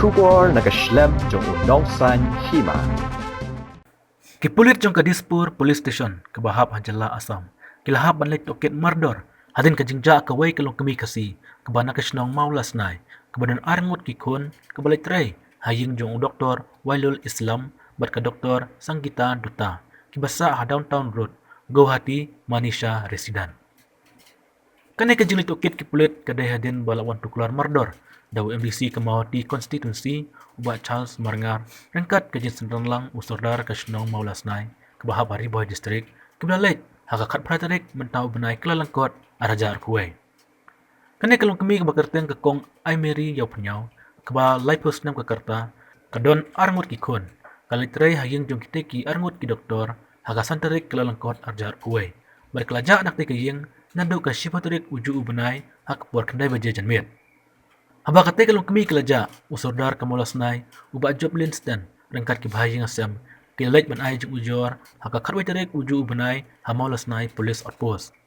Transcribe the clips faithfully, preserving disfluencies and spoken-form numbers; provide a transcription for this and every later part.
Khubor na ka shlem jong u nongsan hima. Ki pulit jong ka Dispur Police Station kaba hap ha jylla Assam ki la hap ban leit tohkit mardor hadien ka jingjah kawei ka longkmie Khasi kaba na ka shnong Mawlasnai kaba don arngut ki khun kaba leit trei ha ïing jong u Doktor Wailul Islam bad ka Doktor Sangita Dutta kiba sah ha Downtown Road, Guwahati, Manisha Residence. Kane ka jingleit tohkit ki pulit ka dei hadien ba la wan tuklar mardor da u M D C ka Mawhati Constituency, u Bah Charles Marngar, ryngkat ka jingsynran lang u Sordar ka shnong Mawlasnai kaba hap ha Ri Bhoi District, kiba la leit ha ka khatphra tarik mynta u bnai Kyllalyngkot arhajar arphew wei. Kane ka longkmie kaba kyrteng ka Kong Aimary Ïawphniaw kaba laiphew snem ka rta, ka don arngut ki khun, ka leit trei ha ïing jong kitei ki arngut ki doktor ha ka san tarik Kyllalyngkot arhajar arphew wei. Bad ka la jah na katei ka ïing naduh ka shiphew tarik u juh u bnai ha ka por khyndai baje janmiet. Haba katei ka longkmie ka la jah, u Sordar ka Mawlasnai, u Bah Joplin Sten, ryngkat ki bahaïing hasem ki la leit ban ai jingujor ha ka khatwei tarik u juh u bnai ha Mawlasnai Police Outpost.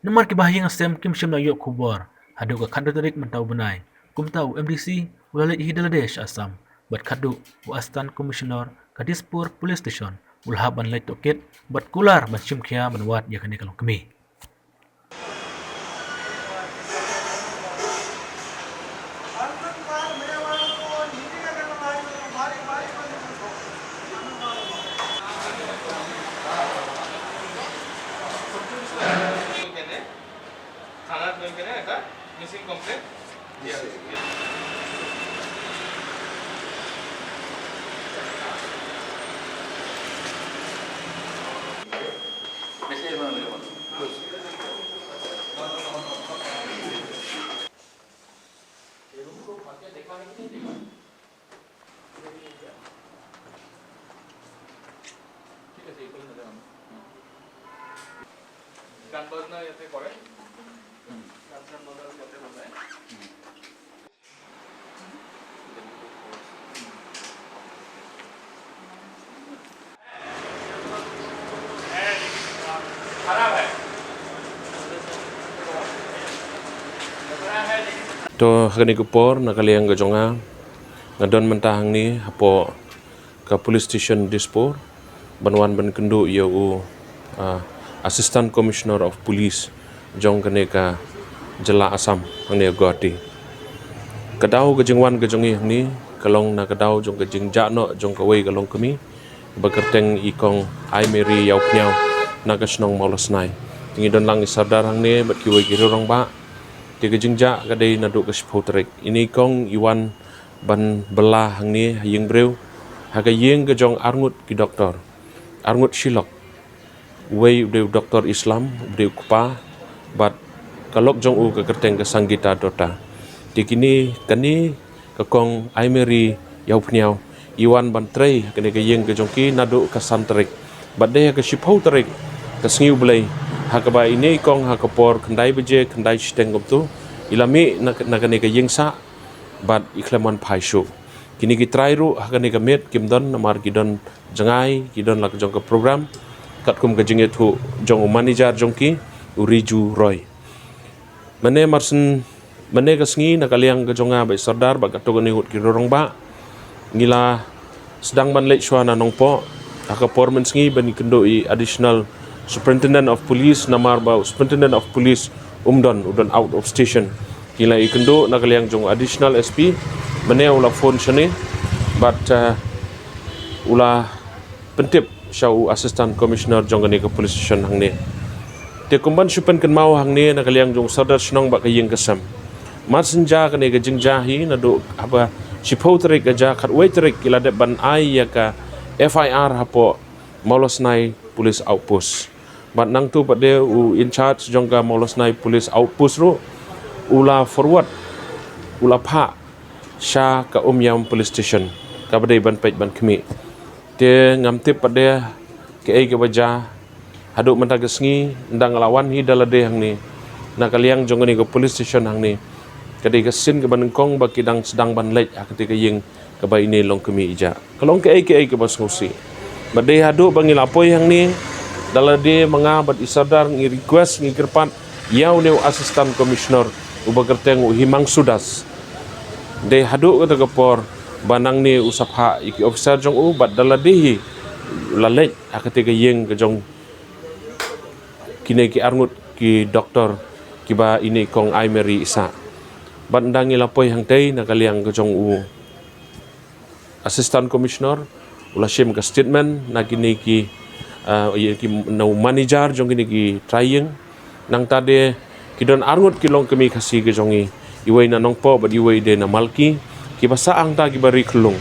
Namar ki bahaïing hasem kim shym la ïoh khubor haduh ka khathynriew tarik mynta u bnai, kumta u M D C u la leit hi da lade sha Assam bad khatduh u Assistant Commissioner ka Dispur Police Station u la hap ban leit tohkit bad kular ban shim khia ban wad ïa kane ka longkmie. থানাত লৈ কেনে এটা মিচিং কমপ্লেইন দিয়া হৈছে। বেছি আহিব নালাগে মানুহ। ঠিক আছে, এইফালে নাযাওঁ আমি। গান বাজনা ইয়াতে কৰে। গান চান বজায় ইয়াতে বজায়। To ha kane ka por na ka liang ka jong nga, nga don mynta hangne hapoh ka Police Station Dispur ban wan ban kynduh ïa u, ah, Assistant Commissioner of Police jong kane ka jylla Assam hangne Guwahati. Ka daw ka jingwan ka jong ngi hangne ka long na ka daw jong ka jingjah noh jong kawei ka longkmie ba kyrteng i Kong Aimary Ïawphniaw na ka shnong Mawlasnai. Te ngi don lang i Sordar hangne bad kiwei ki rangbah. Te ka jingjah ka dei naduh ka shiphew tarik. Ine i Kong i wan ban bylla hangne ha ïing briew, ha ka ïing ka jong arngut ki doktor, arngut shilok. Uwei u dei u Doktor Islam, u dei u kpa, bad ka lok jong u ka kyrteng ka Sangita Dutta. Te kine, kane ka Kong Aimary Ïawphniaw i wan ban trei ha kane ka ïing ka jong ki naduh ka san tarik. Bad dei ha ka shiphew tarik ka sngi U Blei, ha kaba ine i Kong ha ka por khyndai baje, khyndai shiteng kumto i la mih na, na kane ka ïing sah bad i khlem wan phai shuh. Kine ki trai ruh ha kane ka miet kim don namar ki don jngai, ki don la ka jong ka program, katkum ka jingïathuh jong u manager jong ki, u Riju Roy. Mynne marshen, mynne ka sngi na ka liang ka jong nga bad i Sordar bad katto katne ngut ki rangbah, ngi la sdang ban leit shuwa na Nongpoh. Ha ka por mynsngi ban ïakynduh i Additional Superintendent of Police namar ba u Superintendent of Police um don, u don out of station. Ngi la ïakynduh na ka liang jong u Additional S P, mynne u la phone shane bad, eh, u la pyntip sha u Assistant Commissioner jong kane ka police station hangne. Te kumban shu pynkynmaw hangne na ka liang jong u Sordar shnong bad ka ïing ka sem. Mar shen jia kane ka jingjia hi naduh haba shiphew tarik ka jia, khatwei tarik ki la dep ban ai ïa ka F I R hapoh Mawlasnai Police Outpost. Bad nangtu pat de u in charge jong ka Mawlasnai Police Outpost ruh u la forward, u la phah sha ka Umiam Police Station kaba dei ban peit ban khmih. Te ngam tip pat de kaei kaba jia. Haduh mynta ka sngi ynda nga la wan hi da lade hangne na ka liang jong kane ka police station hangne, ka dei ka sien kaba nyngkong ba ki dang sdang ban leit ha katei ka ïing kaba ine i longkmie i jia. Ka long kaei kaei kaba sngewsih. Bad dei haduh ba ngi la poi hangne da lade ma nga bad i Sordar ngi request, ngi kyrpad ïa une u Assistant Commissioner uba kyrteng u Himangsu Das. Dei haduh kata ka por ba nangne u sa phah ïa ki officer jong u bad da lade hi la leit ha kata ka ïing ka jong kine ki arngut ki doktor kiba ine i kong Ai Mary i sah. Bad ynda ngi la poi hangtei na ka liang ka jong u Assistant Commissioner u la shim ka statement na kine ki, ah, ïa ki, na u manager jong kine ki trai ïing. Nangta de ki don arngut ki longkmie Khasi ka jong ngi, iwei na Nongpoh bad iwei de na Malki, kiba sah hangta kiba ri khyllung.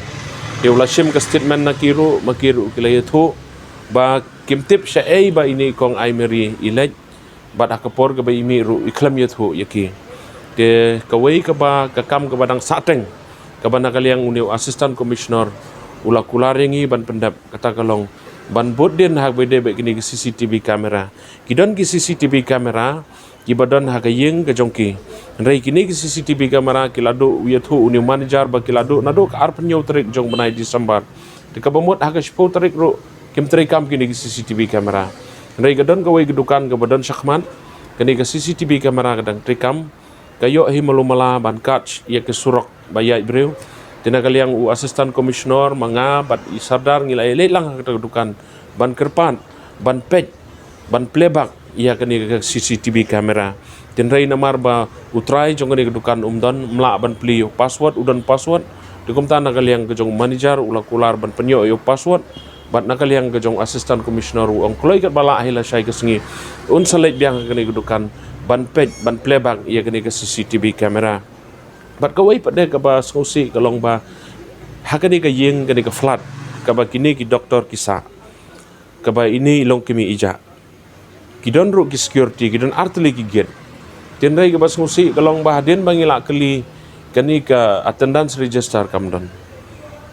Te u la shim ka statement na ki ruh, ma ki ruh ki la ïathuh ba kim tip shaei ba ine i kong Ai Mary i leit bad ha ka por kaba i mih ruh i khlem ïathuh ïa ki. Te kawei kaba ka kam kaba dang sahteng kaba na ka liang une u Assistant Commissioner u la kular ïa ngi ban pyndep kata ka long ban bud dien ha kaba ïadei bad kine ki C C T V camera. Ki don ki C C T V camera kiba don ha ka ïing ka jong ki. Hynrei kine ki C C T V camera ki la duh ïathuh une u manager ba ki la duh naduh ka arphew hynñiew tarik jong u bnai December. Te kaba mut ha ka shiphew tarik ruh kim treikam kine ki C C T V camera. Hynrei ka don kawei ka dukan kaba don shakhmat kane ka C C T V camera ka dang treikam. Ka ïoh hi malu mala ban catch ïa ka surok ba ïaid briew. Te na ka liang u Assistant Commissioner, ma nga bad i Sardar ngi la ïa leit lang ha kata ka dukan ban kyrpad, ban peit, ban plie back ïa kane ka C C T V camera. Te hynrei namar ba u trai jong kane ka dukan um don, ym lah ban plie ïa u password, u don password. Te kumta na ka liang ka jong u manager u la kular ban pynïoh ïa u password. Bad na ka liang ka jong u Assistant Commissioner u ong kloi katba lah hi lashai ka sngi un sa leit biang ha kane ka dukan ban peit, ban plie back ïa kane ka C C T V camera. Bad kawei pat de kaba sngewsih ka long ba ha kane ka ïing, kane ka flat kaba kine ki doktor ki sah, kaba ine i longkmie i jah, ki don ruh ki security, ki don artylli ki gate. Te hynrei kaba sngewsih ka long ba hadien ba ngi la kylli, kane ka attendance register kam don.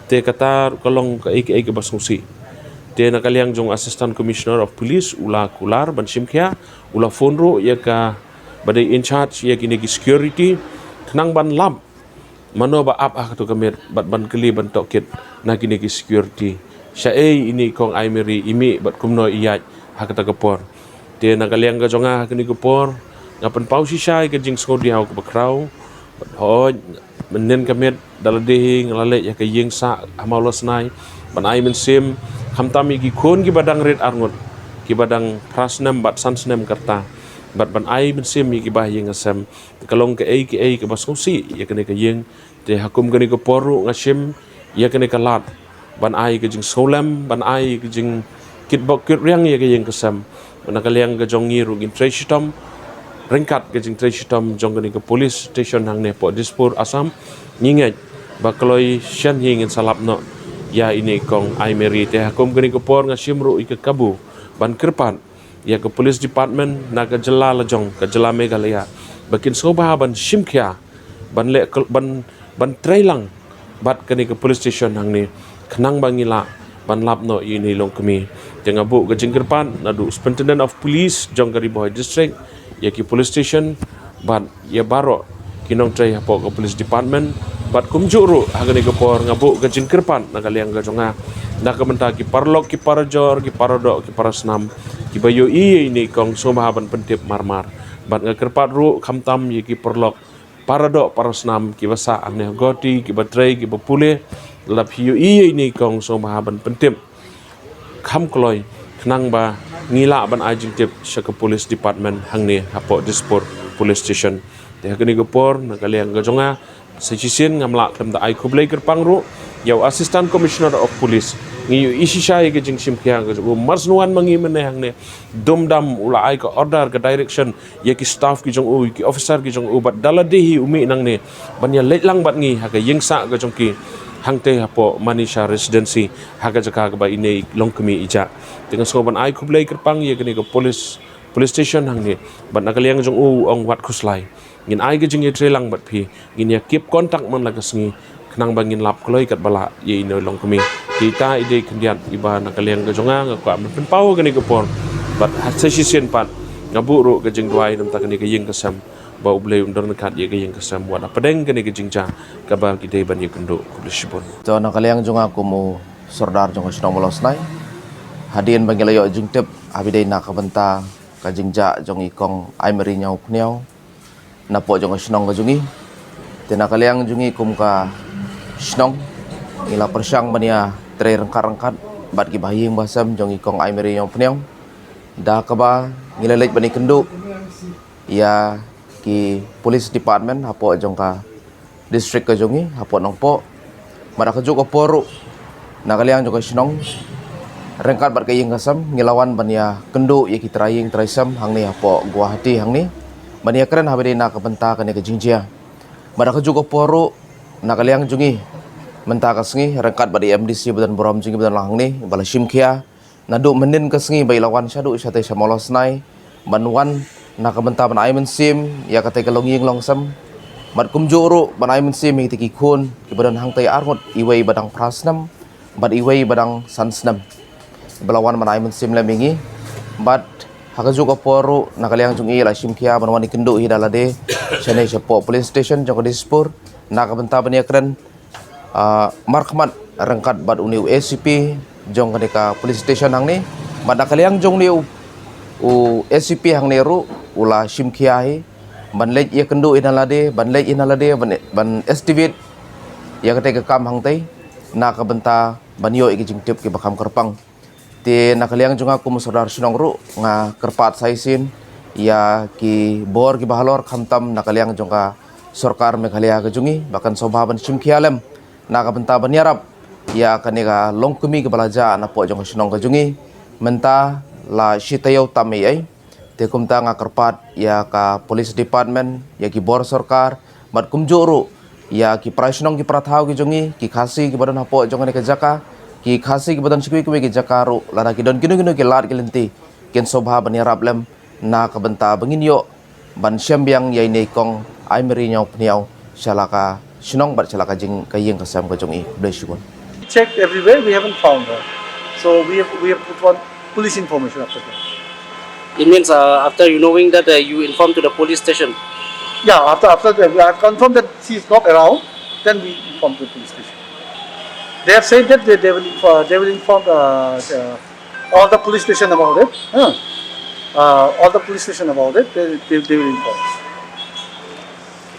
Te kata ruh ka long kaei kaei kaba sngewsih. Te na ka liang jong u Assistant Commissioner of Police u la kular ban shim khia, u la phone ruh ïa kaba dei in charge ïa kine ki security khnang ban lap mano ba ap ha kato ka miet bad ban kylli ban tohkit na kine ki security shaei ine i kong Ai Mary i mih bad kumno i ïaid ha kata ka por. Te na ka liang ka jong nga ha kane ka por nga pynpaw shisha ïa ka jingsngewdiaw kaba khraw. Bad hooid, mynhynnin ka miet da lade hi nga la leit ha ka ïing sah ha Mawlasnai ban ai mynsiem, khamtam ïa ki khun kiba dang rit arngut, kiba dang phra snem bad san snem ka rta, bad ban ai mynsiem ïa kiba ha ïing ha sem. Te ka long kaei kaei kaba sngewsih ïa kane ka ïing. Te ha kum kane ka por ruh nga shim ïa kane ka lad ban ai ka jingsngewlem, ban ai ka jingkitbok kitriang ïa ka ïing ka sem. Bad na ka liang ka jong ngi ruh ngin trei shitom ryngkat ka jingtrei shitom jong kane ka police station hangne hapoh Dispur, Assam. Ngi ngeit ba kloi shen hi ngin sa lap noh ïa ine i kong Ai Mary. Te ha kum kane ka por nga shim ruh ïa ka kabu ban kyrpad ïa ka police department na ka jylla la jong, ka jylla Meghalaya, ba kin sngewbha ban shim khia, ban leh, ban, ban trei lang bad kane ka police station hangne khnang ba ngi lah ban lap noh ïa ine i longkmie. Te nga buh ka jingkyrpad naduh Superintendent of Police jong ka Ri Bhoi District, ïa ki police station bad ïa baroh ki nongtrei hapoh ka police department. Bad kumjuh ruh ha kane ka por nga buh ka jingkyrpad na ka liang ka jong nga na ka bynta ki paralok, ki parajor, ki paradoh, ki parasnam, kiba ïohi ïa ine i kong sngewbha ban pyntip marmar. Bad nga kyrpad ruh khamtam ïa ki paralok, paradoh, parasnam kiba sah hangne ha Guwahati, kiba trei, kiba pule, lada phi ïohi ïa ine i kong sngewbha ban pyntip kham kloi khnang ba ngi lah ban ai jingtip sha ka police department hangne hapoh Dispur police station. Te ha kane ka por na ka liang ka jong nga sa shisien ngam lah khlem da ai khublei kyrpang ruh ïa u Assistant Commissioner of Police. Ngi ïohi shisha ïa ka jingshim khia ka jong u, mar shu wan ma ngi mynne hangne, dum dam u la ai ka order, ka direction ïa ki staff ki jong u, ïa ki officer ki jong u, bad da lade hi u mih nangne ban ïa leit lang bad ngi ha ka ïing sah ka jong ki hangtei hapoh Manisha Residency, ha ka jaka kaba ine i longkmie i jah. Te nga sngew ban ai khublei kyrpang ïa kane ka police, police station hangne. Bad na ka liang jong u, u ong wat khuslai, ngin ai ka jingïatreilang bad phi, ngin ïa keep contact man la ka sngi khnang ba ngin lap kloi katba lah ïa ine i longkmie. Te ita i dei khyndiat iba na ka liang ka jong nga nga kwah ban pynpaw ha kane ka por. Bad ha sa shisien pat nga buh ruh ka jingduwai na ka bynta kane ka ïing ka sem, ba U Blei un don ryngkat ïa ka ïing ka sem wat hapdeng kane ka jingjia kaba ki dei ban ïakynduh. Khublei shibun. To na ka liang jong nga kum u Sordar jong ka shnong Mawlasnai, hadien ba ngi la ïoh jingtip ha ba dei na ka bynta ka jingjia jong i kong Ai Mary Ñiawphniaw napoh jong ka shnong ka jong ngi, Te na ka liang jong ngi kum ka shnong, ngi la pyrshang ban ïa trei ryngkat ryngkat bad ki bahaïing bahasem jong i Kong Aimiri Ñiawphniaw, da kaba ngi la leit ban ïakynduh ïa ki police department hapoh jong ka district ka jong ngi hapoh Nongpoh. Bad ha kajuh ka por ruh, na ka liang jong ka shnong, ryngkat bad ka ïing ka sem, ngi la wan ban ïakynduh ïa ki trai ïing trai sem hangne hapoh Guwahati hangne, ban ïakren haba ïadei na ka bynta kane ka jingjia. Bad ha kajuh ka por ruh, na ka liang jong ngi, mynta ka sngi, ryngkat bad i M D C ba don burom jong ngi ba don lang hangne, ba la shim khia naduh mynhynnin ka sngi ba i la wan shaduh shatei sha Mawlasnai, ban wan na ka bynta ban ai mynsiem ïa katei ka longïing longsem, bad kumjuh ruh ban ai mynsiem ïa kitei ki khun kiba don hangtei arngut, iwei ba dang phra snem bad iwei ba dang san snem, ba la wan ban ai mynsiem lem ïa ngi. Bad ha kajuh ka por ruh, na ka liang jong ngi, la shim khia ban wan ïakynduh hi da lade shane shapoh police station jong ka Dispur na ka bynta ban ïakren, ah, markhmat ryngkat bad une u A C P jong kane ka police station hangne. Bad na ka liang jong une u, u A C P hangne ruh u la shim khia hi ban leit ïakynduh ïa na lade, ban leit ïa na lade, ban, ban activate ïa katei ka kam hangtei na ka bynta ban ïoh ïa ki jingtip kiba kham kyrpang. Te na ka liang jong nga kum u Sordar Shnong ruh, nga kyrpad sa shisien ïa ki bor kiba halor, khamtam na ka liang jong ka sorkar Meghalaya ka jong ngi, ba kan sngewbha ban shim khia lem na ka bynta ban ïarap ïa kane ka longkmie kaba la jah napoh jong ka shnong ka jong ngi. Mynta la shi taïew tam ei ei. Te kumta nga kyrpad ïa ka police department, ïa ki bor sorkar, bad kumjuh ruh ïa ki para shnong ki para thaw ki jong ngi, ki Khasi kiba don hapoh jong kane ka jaka, ki Khasi kiba don sha kiwei kiwei ki jaka ruh, lada ki don kino kino ki lad ki lynti, kin sngewbha ban ïarap lem na ka bynta ba ngin ïoh ban shem biang ïa ine i Kong Aimiri Ñiawphniaw sha la ka shnong bad sha la ka jing, ka ïing ka sem ka jong i. Khublei shibun. Checked everywhere, we haven't found her. So we have, we have put one police information after that. It means uh, after you knowing that uh, you inform to the police station. Yeah, after, after that, we have confirmed that she is not around, then we inform the police station. They have said that they, they will inform, they will inform uh, the, all the police station about it. Huh? Uh, all the police station about it, they, they, they will inform.